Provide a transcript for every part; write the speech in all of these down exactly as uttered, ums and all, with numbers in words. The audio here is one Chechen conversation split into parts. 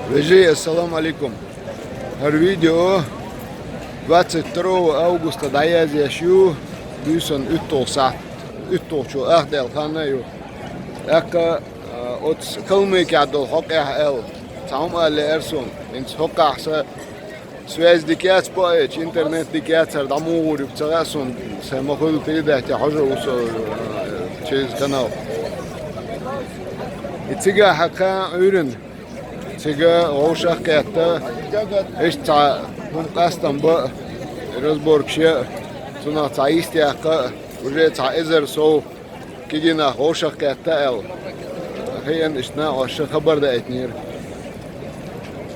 Вежарий, ассаламу алейкум. ХӀара видео двадцать второго августа дӀаязъеш ю, буьйсан уьтталгӀа сахьат, уьтталгӀачо ах даьлла ханна ю. ТӀаккха, а, оцу Калмыкехь долу хьокъехь аьлла, цхьа хӀума ала лаьара суна, хӀинца хӀокхахь сан связь дика яц бакъвелча, интернет дика яцара дӀа муха гӀур ю ца хаьа суна, сайн ма хуьллу передача хьожа ву со, а, через канал. И цигахь кхана Ӏуьйранна цига вовшах а кхетта, иштта цхьа хӀума къастам бан а, разборкаш ян а, цунах цхьа йист яккха а, уже цхьа эзар сов кегий нах вовшах а кхетта аьлла, хиъна иштта накъосташа хабар даийтинера.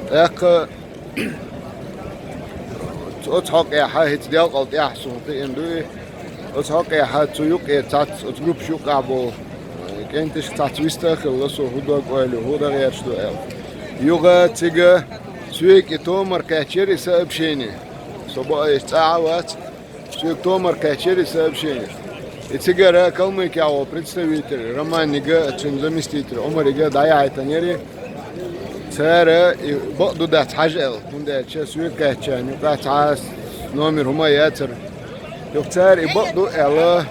ТӀаккха оцу хьокъехь, хӀинца делкъал тӀехь суна кхиъна ду и, оцу хьокъехь цу юккъе цхьацца, оцу группаш юккъехь болу кӀенташка цхьацца вист а хилла со, хӀун дог ойла ю, хӀун дан гӀерташ ду аьлла. Юха цига соьга и томар кхаьчнера и сообщение. Со бакъ а еш цӀахь а вац, соьга томар кхаьчнера и сообщение. И цигара Калмыкехь волу представитель Романига, цуьнан заместитель Ӏумарига дӀаяхьийтинера. Цара и бакъ ду дац хьажа аьлла, хӀунда аьлча соьга кхаьччарна юкъахь цхьа номер хӀума а яцара. Юха цара и бакъ ду аьлла,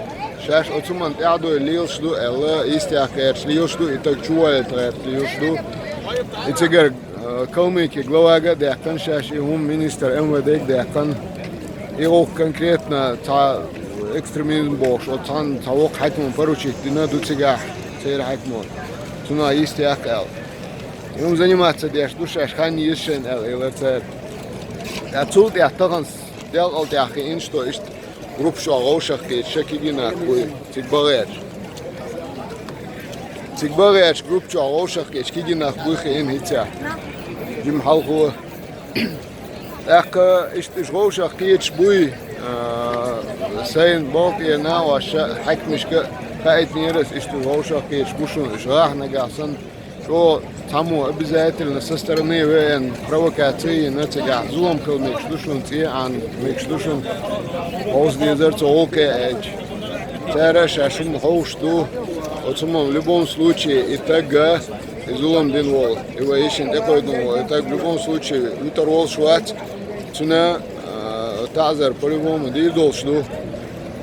шаьш оцу хӀуманна тӀаьхьа дуй лелаш ду аьлла, йист яккха гӀерташ лелаш ду, и таг чуволлийта гӀерташ лелаш ду. И цигара, а, Калмыки главага а даьккхина шаьш, и хӀума министр МВД-га а даьккхина. И гӀуллакх конкретно цхьа экстремизм бохуш, оцу цхьана цхьа воккха хьаькамна поручить дина ду цигахь, церан хьаькамо. Цунах йист яккха аьлла. И хӀума заниматься деш ду шаьш, хан еза шайна аьлла, элира цара. Ткъа цул тӀаьхьа тахана делкъал тӀехь хиъна, что иштта группа чохь вовшах кхеташ кегий нах буй, цига бан гӀерташ. Цига бан гӀерташ группа чохь вовшах кхеташ кегий нах буй хиъна хӀинца. Жимма хьалхо. ТӀаккха иштта уьш вовшах кхеташ буй, а, сайна бакъ а, накъосташа, хьаькамашка а хаийтинера ас, иштта уьш вовшах кхеташ бу шуна, уьш гӀахь нагахь санна, чӀогӀа цхьаммо обязательно со стороны веана провокаци йина цигахь, зулам хила мегаш ду шуна, цӀий Ӏан мегаш ду шуна, хьовса дезара цу гӀуллакхе аьлча. Цара шаьш хӀума хьовсуш ду, оцу хӀуманна в любом случае и таг, и зулам дина волу, и вай йишина тӀекхойдина волу, и таг в любом случае вуьтур волуш вац, цуьнан, а, таӀзар по-любому дийр долуш ду.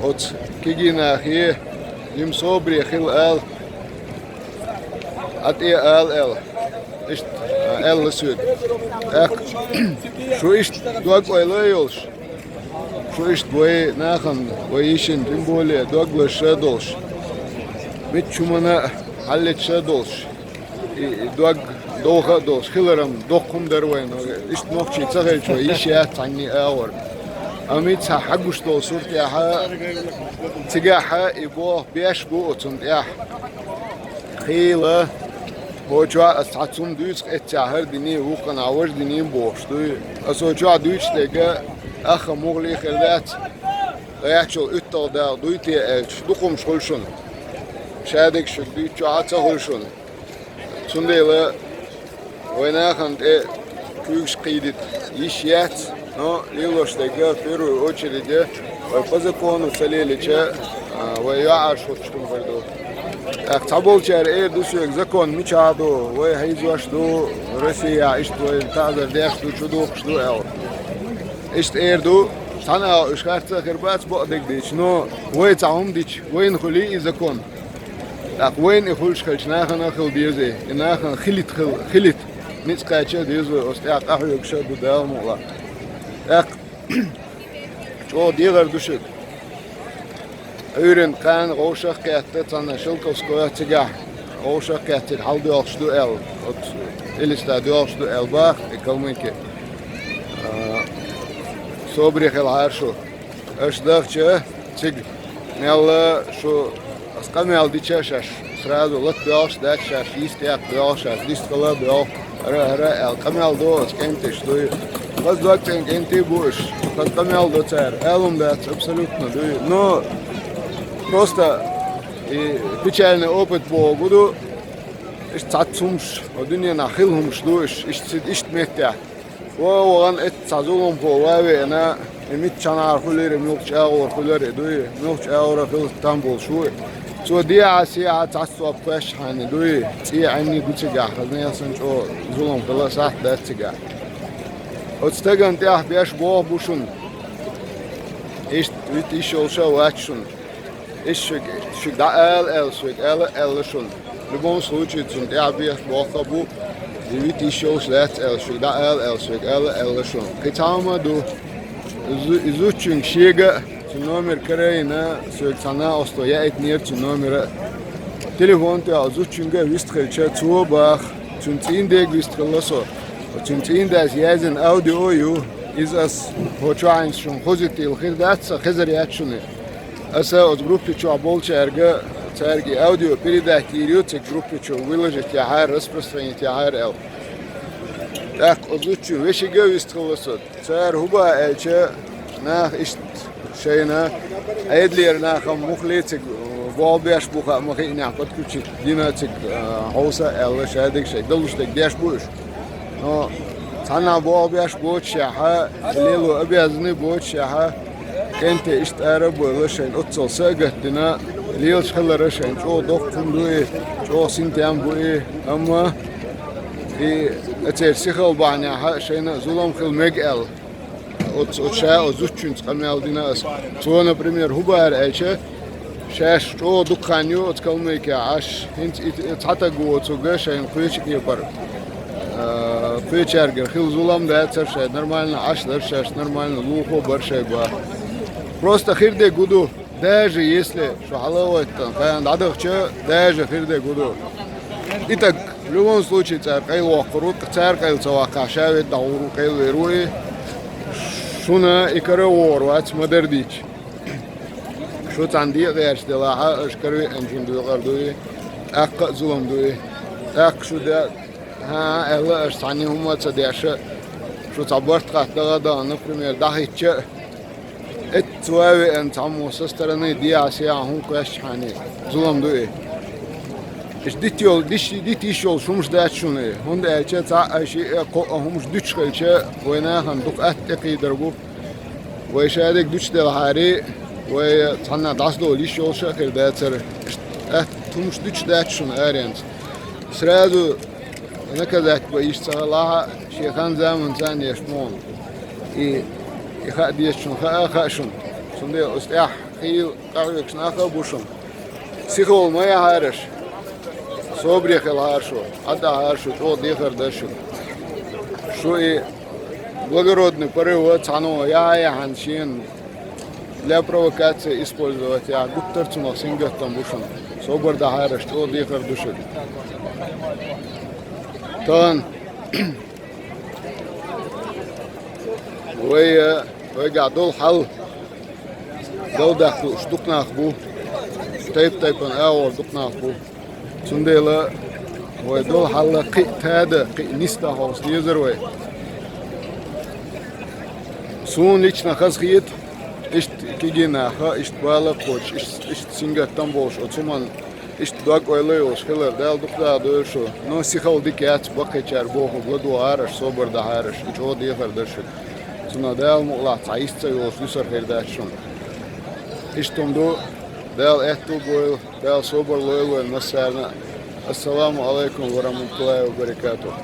Оцу кегий нахе жимма собаре хила ала, Ӏа тӀе а ала аьлла. Иштта, а, аьлла соьга. ТӀаккха шу иштта дог-ойла а йолуш, шу иштта вай нахана, вай йишина, тем более, дог лазаш а долуш, муьлххачу хӀуманна а хьаллеташ а долуш, и, и дог довха а долуш, хиларан доккха хӀума дара вайна. Иштта нохчий ца хилча, вай йиш яц цхьанний агӀор. Амма и цхьа хьагуш долу суртехь, цигахь и боху беш бу оцунна тӀехь. Хийла, хӀокху чохь аса цхьа цунна дуьйцу эццехь хӀара диний, вукханахь важа диний бохуш дуй. Аса хӀокху чохь дуьйцуш дерг ахха муххале а хир дац, гӀеччул уьтталгӀа дагӀа дуй те аьлча, дукха хӀумаш хуьлу шуна. Шадерг шуьга дуьйцучохь а ца хуьлу шуна. Цундела вай нахана тӀе куьйгаш кхийдита йиш яц, но лелош дерг, в первую очередь, вай по закону ца лелича, а, вай йоӀарш хӀуттуш хӀума хир ду. ТӀаккха цхьаболчара эр ду соьга, закон мичахь ду, вай хьийзош ду, Россия иштта вай таӀзар деш ду, чудухуш ду аьлла. Иштта эр ду, цхьана а уьш харц а хир бац, бакъдерг дийцича, но вай цхьа хӀума дича, вайна хуьлий и закон? ТӀаккха вайна и хуьлуш хилча, нахана а хила деза, и нахана хилийта хила, хилийта. Ницкъ кхача а деза вай, оцу тӀехь къахьоьгуш а ду Дала мукъалахь. ТӀаккха чӀогӀа дегӀар ду шуьга. Ӏуьйранна кхана вовшах а кхетта, цхьана Шелковского цигахь вовшах а кхетта, цига хьалдоьлхуш ду аьлла, оцу Элиста доьлхуш ду аьлла баха и калмыки. А, собаре хилахьара шу. Аша дахча цига мелла шу ас къамел дича шаьш сразу лата боьлхуш дац, шаьш йист яккха боьлху, шаьш дистхила боьлху, хӀара, хӀара аьлла къамел до ас кӀенташ дуй. Хаза дог цӀена кӀентий бу уьш, хаза къамел до цара, алум дац абсолютно дуй. Но просто и печальный опыт боху гу ду, иштта цхьацца хӀумаш, о дуьненахь хила хӀумаш ду уьш, иштта, иштта меттехь. Ва вахана эцца цхьа зуламхо ван а веана, и миччанхьара хуьлийра, муьлхачу агӀор хуьлар и дуй, муьлхачу агӀора хила там болуш ву и. Цо дехьа-сехьа цхьацца сопа кхоьссачхьана дуй, цӀий Ӏенни ду цигахь, хазна ясан чӀо зулам хила сахьт дац цигахь. Оцу стагана тӀехь беш боху бу шуна. Иштта вита йиш йолуша а вац шуна. Иштта шуьга, шуьга дӀаала аьлла, шуьга ала а аьлла шуна. Любом случае, цунна тӀехь беш боху а бу, и вита йиш йолуш дац аьлла, шуьга дӀаала аьлла, шуьга ала а аьлла шуна. Кхин цхьа хӀума а ду. Изу-, и зудчуьнга шега а цу номер карайина, соьга цхьа накъосто яийтинера цу номера. Телефон тӀехь зудчуьнга а вистхилча, цо баха, цуьнан цӀийнан дега вистхилла со. Цуьнан цӀийнан дас яздина аудио а ю, иза ас хӀокху чохь хьайна шуна хозуьйтийла хир дац сан, хезар яц шуна. Аса оцу группи чохь болчаьрга, цаьрга и аудио передать йийр ю, цига группи чу выложить яхьара, распространить яхьара аьлла. ТӀаккха оцу зудчуьнан вешига а вистхилла со. Цара хӀун баха аьлча, наха иштта шайна Ӏедалера нахам мухле цига болх беш бу хаа ма хиънехь, подключить дина цига, а, хьовса а аьлла, шадерг шайга далуш дерг деш бу уьш. Но цхьаннахь болх беш боцушехьа, лело обязанный боцушехьа, кӀентий иштта ара а бойла шайна оццул са а гатдина, лелаш хилара шайна чӀогӀа доккха хӀума ду и, чӀогӀа синтем бу и, амма и оцеран сихал бахьанехьа шайна а зулам хила мега аьлла. Оцу, оцу ша оцу зудчуьнца къамел дина аса. Цо, например, хӀун бахара аьлча, шаьш чӀогӀа дукха хан ю оцу Калмыкехь Ӏаш, хӀинца и, и цхьа таг воцург шайна кхечу кепара, а, кхечаьргара хила зулам дацара, шайн нормально Ӏаш дара шаьш, нормально лулахо бара шайн баха. Просто хир дерг хӀун ду, даже если шу хьала а вайтина, кхана дӀадахча, даже хир дерг хӀун ду. И таг, в любом случае, цара къайлавоккхур ву, цара къайла ца ваккхахь, ша ведда дӀагӀур ву, къайлавер ву и. Шуна и кара а вогӀур вац, ма-дарра дийцича. Шу цхьана декъа гӀерташ делахьа, аша кара веанчун доькъур ду и, тӀаккха а зулам ду и. ТӀаккха шу де, хӀан, аьлла, аша цхьанна хӀумма а ца деш, шу цхьа барт хатта дагӀа а дахана, например, дӀахӀиттича а, эццо а веана цхьаммо со стороны дехьа-сехьа хӀума кхоьссачхьана, зулам ду и. Иштта дита йолу, диш-, дита йиш йолуш хӀумаш дац шуна и, хӀунда аьлча цхьаъ а, шиъ а, кхоъ а хӀумаш дуьтуш хилча, вай нахана дукха атта тӀекхийдар бу. Вай шадерг дуьтуш делахьара, вай цхьанна дӀасадовла йиш йолуш а хир дацара. Иштта атта хӀумаш дуьтуш дац шуна аренца. Сразу наказать бан йиш ца хилахь а, шен хан-заманца а еш муха. И, и хаа дезачун хаа а хаьа шуна. Цундела оцу тӀехь хийла къахьоьгуш нах а бу шуна. Сихал ма яхьара аш. Собаре хилахьара шу, Ӏадахьара шу, чӀогӀа дехар дара шуьга. Шу и благородный порыв а цхьанна яхьа-яхьана шена для провокации использовать яхьа гуттар а цунах сингаттам бу шуна. Собар дахьара аш, чӀогӀа дехар ду шуьга. Тахана вай, э, вайгахь долу хьал, Далла даккха лууш дукха нах бу, тайп-тайпана агӀор дукха нах бу. Цундела вай долу хьал кхин а тада, кхин а нисдан хьовса дезара вай. Суна лично хазахета, иштта кегий наха, иштта бала а кхочуш, иштта, иштта сингаттам болуш оцу хӀуманна, иштта дог-ойла а йолуш хилар, Дала дукха дахадойла шу. Но сихал дика яц, баккхийчара бохург ладогӀара аш, собар дахьара аш, и чӀогӀа дехар дара шуьга. Цунах Дала мукъалахь цхьа йист ца йолуш дуьсур хир дац шуна. Иштта хӀума ду, Дала аьтту а бойла, Дала собар лойла вайн массарна а. Ассаламу алайкум ва рахматуллахи ва баракатух.